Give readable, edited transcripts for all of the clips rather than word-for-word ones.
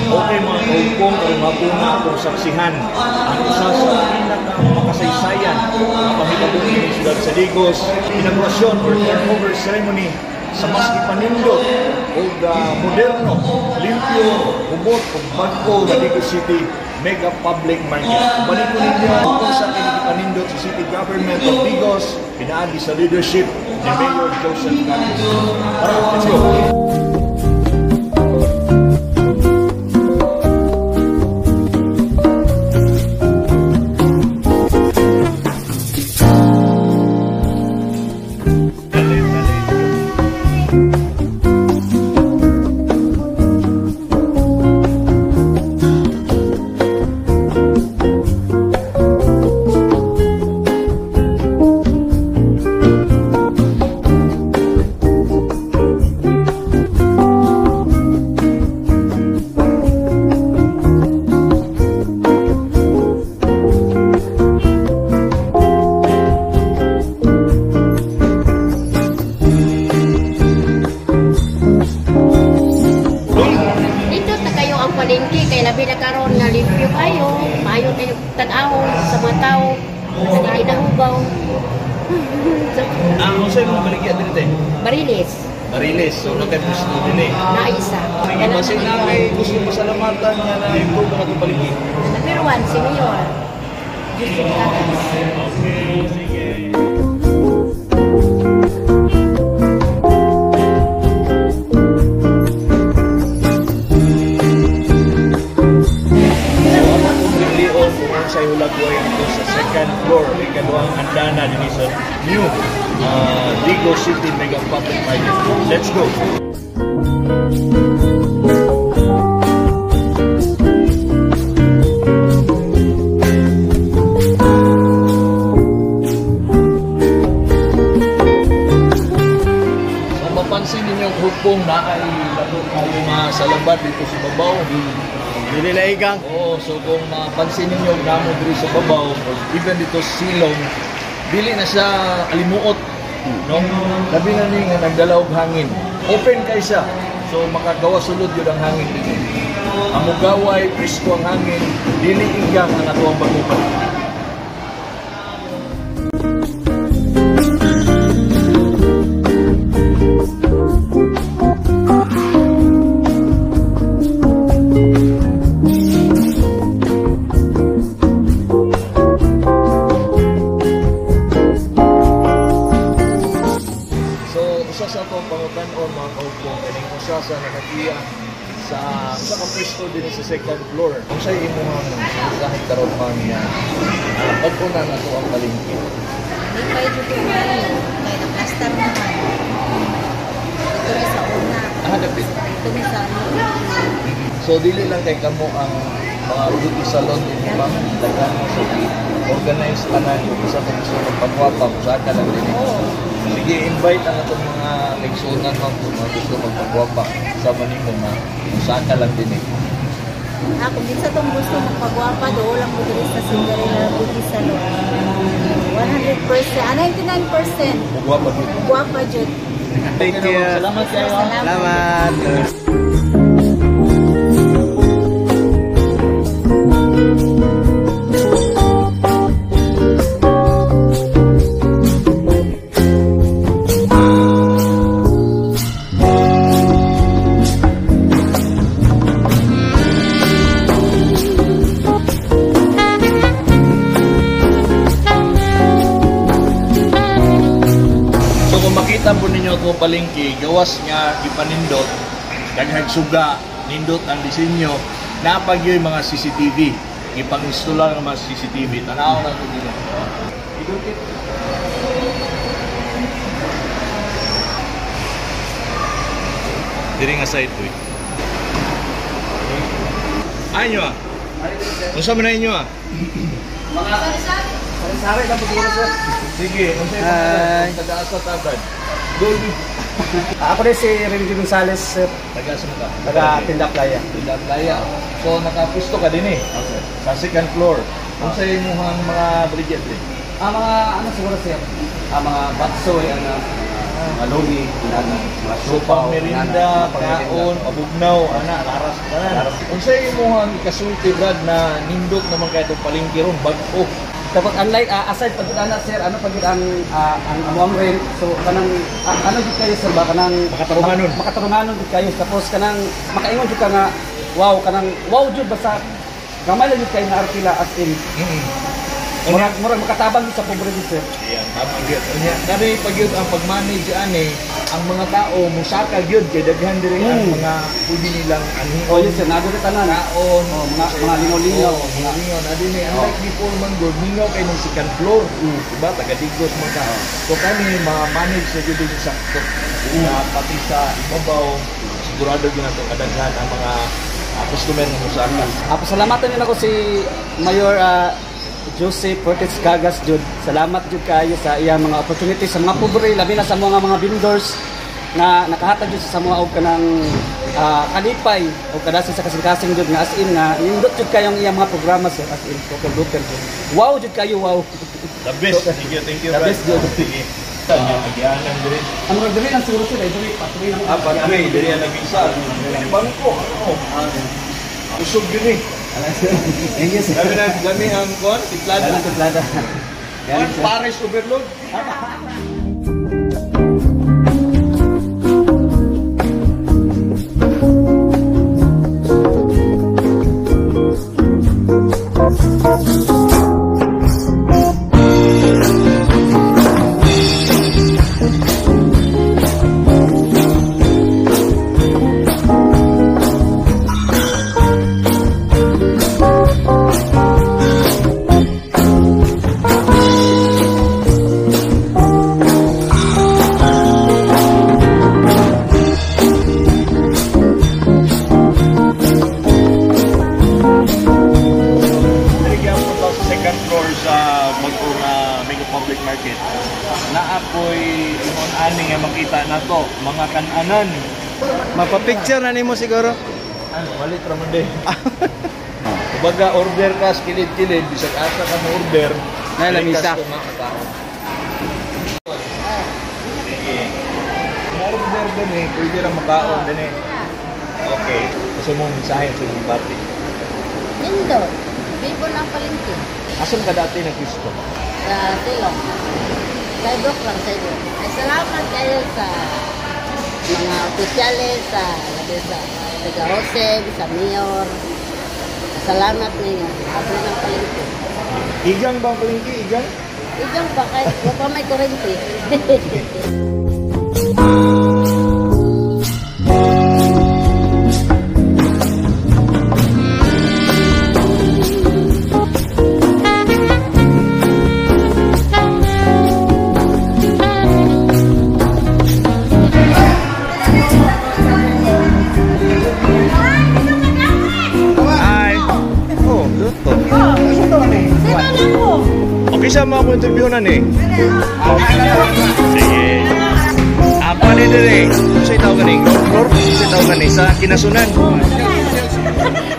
Okay, mga kaugpong, karong hapuna akong saksihan ang usa sa pinakamakasaysayan nga panghitabo sa siyudad sa Digos, inaugurasyon or turnover ceremony sa mas gipanindot og moderno, limpyo, humot ug bag-o nga Digos City Mega Public Market. Balik ko ninyo kung sa kini gipanindot sa City Government of Digos pinaagi sa leadership ni Mayor Joseph Caguis. Tara, let's go! Dito ta kayo ang palengke kay labi na karon nga limpyo kayo, maayo kayo tan-awon sa mga tao, sa dili na hugaw. So, Ang unsay mga baligya diri, te? Bariles. Bariles, so na kay gusto din eh. Naisa. Sige, basin na kay gusto pasalamatan nga na improve ang atong palengke. Number one, si Mayor Joseph Caguis. Okay, sige. So, ang atong dinlion kung unsay hulagway dito sa second floor, ikaduhang andana dinhi sa new Digos City Mega Public Market. Let's go! So mapansin ninyo ang hugpong na ay lago kayo mga salabat dito sa babaw. Dili na igang. Oo, so kung mapansin ninyo namo diri sa babaw or even dito sa silong, dili na siya alimuot. No? Labi na ni nga nagdala og hangin. Open kay siya. So makagawa sulod yun ang hangin dito. Ang mugaway, presko ang hangin, dili igang ang atuang baguman. So, usa sa atong pangutan-on, mga kaugpong, kaning usa sa nakagiya sa usa ka pwesto dinhi sa second floor. Unsay imong mensahe karon, ma'am, nga bag-o na nato ang palengke? Di kayo dito kayo. Kaya na-plaster naman. Dito rin sa una. Ah, dapit. Dito rin sa una. So dili lang kay kamo ang mga beauty salon din, ma'am, daghan mo sa organize tanan kung isa ka gusto magpagwapa, kung saan ka lang din. Oo. Sige, invite ang atong mga kaigsuonan, ma'am, kung mga gusto magpagwapa sa manimo nga kung saan ka lang din eh. Ah, kung kinsa tong gusto magpagwapa, doon lang mo diri sa Cinderella Beauty Salon. 100%, 99%. Mugwapa gyud. Gwapa jud. Thank you. Salamat kayo. Salamat. Salamat. So kung makita po ninyo itong palengke, gawas nga gipanindot, daghang suga, nindot ang disenyo, napag yung mga CCTV, ipang-install ang mga CCTV. Tanaw na ito dito. Idukit. Diri nga side, boy. Ay nyo ah? Unsa man na inyo ah? Sari lang pag sir. Sige, unsa Hi. yung taga-asa tagad? Dolby. Ako rin si Renji Gonzales, sir. Taga-asa mo ka? Taga Tinda Playa. Tinda Playa. So nakapusto ka din eh. Okay. Sa second floor. Unsa imong mga baligya diri? Ang mga ano siguro, sir? Ang mga batsoy, ano, mga lomi, mga Mga So siopaw, pang merinda, ana, pang merinda. kaon, pabugnaw, ana, laras tanan. Laras. Unsay imong ikasulti, Brad, na nindot naman kay itong palengke ron bag-o? Tapos unlike aside pag ana sir, ano pag ang amuang rent, so kanang ano jud kayo sir ba kanang Makatarunganon. Makatarunganon jud kayo, tapos kanang makaingon jud ka nga wow, kanang wow jud, basta gamay lang jud kayo na arkila, as in. Murag makatabang jud sa pobre jud, sir. Ayan, tama gyud. Unya, kani pag yun ang pag-manage ani, ang mga tao musaka gyud kay daghan diri ang mga pwede nilang anhion. Oh yes sir, naa diri tanan. Kaon, Oh, mga lingaw-lingaw. Oh, mga lingaw na din eh. Unlike before man gud, mingaw kay mong second floor. Diba? Taga Digos man ka. So kani ma-manage na gyud yung sakto. Na pati sa ibabaw, sigurado gyud nato kadaghan ang mga customer nga musaka. Pasalamatan din ako si Mayor Joseph Fortes Cagas jud. Salamat jud kayo sa iyang mga opportunities sa mga pobre, labi na sa mga vendors na nakahatag jud sa mga og kanang kalipay o kadasi sa kasing-kasing jud nga as in nga nindot jud kayong iyang mga programa sir, as in super duper jud. Wow jud kayo, wow. The best. Thank you, thank you. The Brad. best jud. Sige. Agianan diri. Ang mga diri lang siguro sir, ay diri patuloy lang. Patway, diri ang nagisa. Bangko, ano? Usog yun eh. Thank you sir. Dami na, dami ang kon, tiplada. Dalang tiplada. Kon, Paris overload. Diri gyapon ta sa second floor sa Bagong Mega Public Market. Naapoy ingon ani nga makita nato mga kananan. Mapapicture na nimo siguro. Ano, malit ra man din. Kumbaga order ka sa kilid-kilid, bisag asa ka mo order, Na lamisa. likas ko nga katao. Sige. Mo order din eh, pwede ra makaon din eh. Okay. Kasi mo mensahe sa imong party. Nindot. Bibo ng palengke. Asan ka dati nagpisto? Sa Silong. Sidewalk lang, sidewalk. Ay, salamat kayo sa mga opisyales, sa labi sa taga Jose, sa mayor. Salamat ninyo. Ako ng palengke. Igang ba ang palengke? Igang? Igang pa kahit wala pa may kurente. Hi! Oh, luto. Okay sa mga interview na ni. Sige. Apa ni dire? Sa tawag ni ground floor, sa tawag ni sa kinasunan.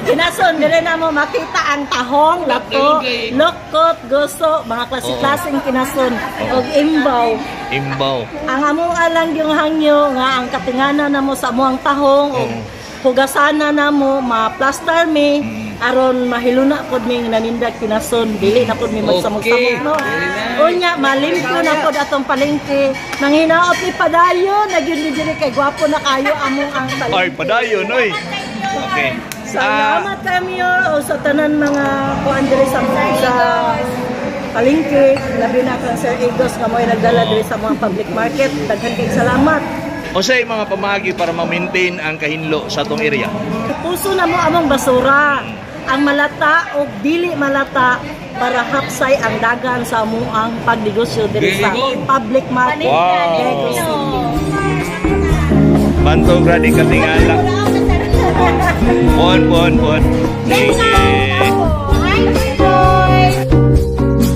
Ginason, dire na mo makita ang tahong, lato, lokot, guso, mga klase-klaseng kinason, og imbaw. Imbaw. Ang among alang yung hangyo nga ang katingana na mo sa amuang tahong, og hugasana na mo, ma-plaster mi, aron mahiluna pod mi nga nanindag kinason, dili na pod mi magsamok-samok no. Unya malimpyo na pod atong palengke. Nanginaot ni padayon, nagyud ni diri kay gwapo na kayo among ang palengke. Ay, padayon oy. Okay. Salamat kami o sa tanan mga kuan diri sa palengke, labi na kang Sir Igos nga mo'y nagdala diri sa mga public market. Daghan kay salamat. Unsay mga pamaagi para ma-maintain ang kahinlo sa atong area? Puso na mo among basura. Ang malata o dili malata para hapsay ang dagan sa amuang pagnegosyo diri sa public market. Wow. Negros City. Bantog ra di katingala. Pon, pon, pon. Sige. Hi, Joy!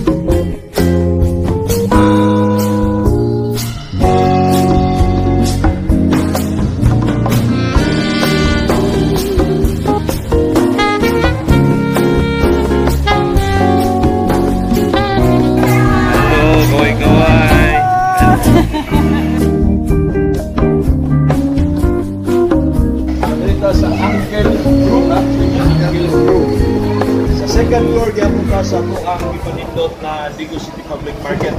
Hello, kaway kaway. Second floor gyapon ta sa atoang gipanindot na Digos City Public Market.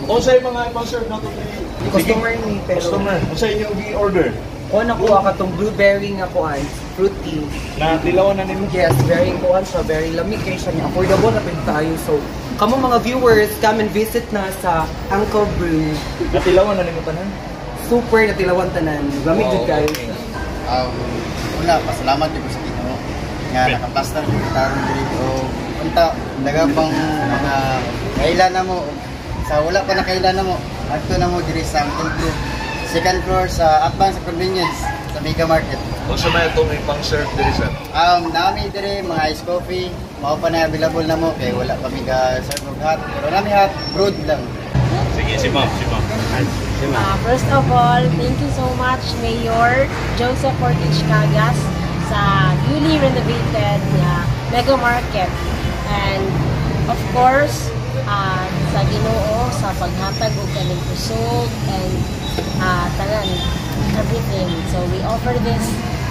Unsay mga ipang-serve nato diri? Customer ni pero Customer, unsay inyong gi-order? Kuan ako katong blueberry nga kuan, fruit tea. Na tilawan na nimo? Yes, very kuan siya, very lamig kay siya niya. Affordable na pud tayo. So, kamo mga viewers, come and visit na sa Uncle Brew. Natilawan na nimo tanan? Super natilawan tanan. Lamig jud kayo. Una, pasalamat jud ko sa Ginoo nga nakaplaster jud kita karon diri o unta daghang pang mga kaila na mo sa wala pa nakaila na mo, adto na mo diri sa Uncle Brew, second floor, sa atbang sa convenience sa Mega Market. Unsa may atong ipang-serve diri, sir? Nami diri mga iced coffee, mao pa na available na mo kay wala pa mi ga serve og hot, pero nami hot brewed lang. Sige, si ma'am, si ma'am. First of all, thank you so much, Mayor Joseph Fortich Cagas, sa newly renovated na Mega Market. And of course, sa Ginoo sa paghatag og kaning kusog and tanan, everything. So we offer this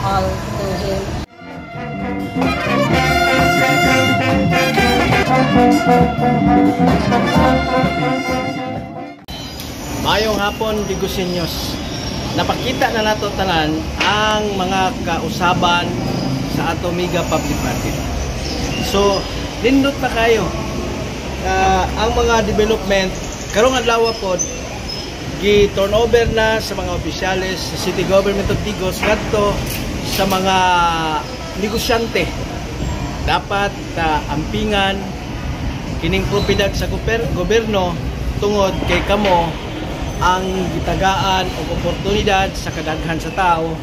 all to Him. Mayong hapon, Diguseños. Napakita na nato tanan ang mga kausaban sa ato Mega Public Market. So, nindot na kayo. Ang mga development karong adlaw pod gi turnover na sa mga opisyales sa City Government of Digos ngadto sa mga negosyante. Dapat ampingan kining propiedad sa gobyerno tungod kay kamo ang gitagaan og oportunidad sa kadaghan sa tao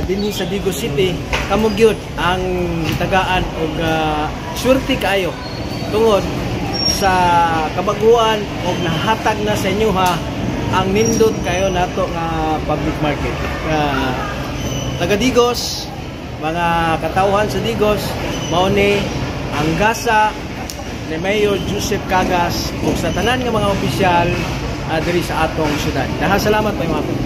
dinhi sa Digos City. Kamo gyud ang gitagaan og swerte kaayo tungod sa kabaguan og nahatag na sa inyo ha ang nindot kayo nato nga public market. Taga Digos, mga katawhan sa Digos, mao ni ang gasa ni Mayor Joseph Cagas ug sa tanan nga mga opisyal diri sa atong syudad. Daghang salamat, maayong hapon.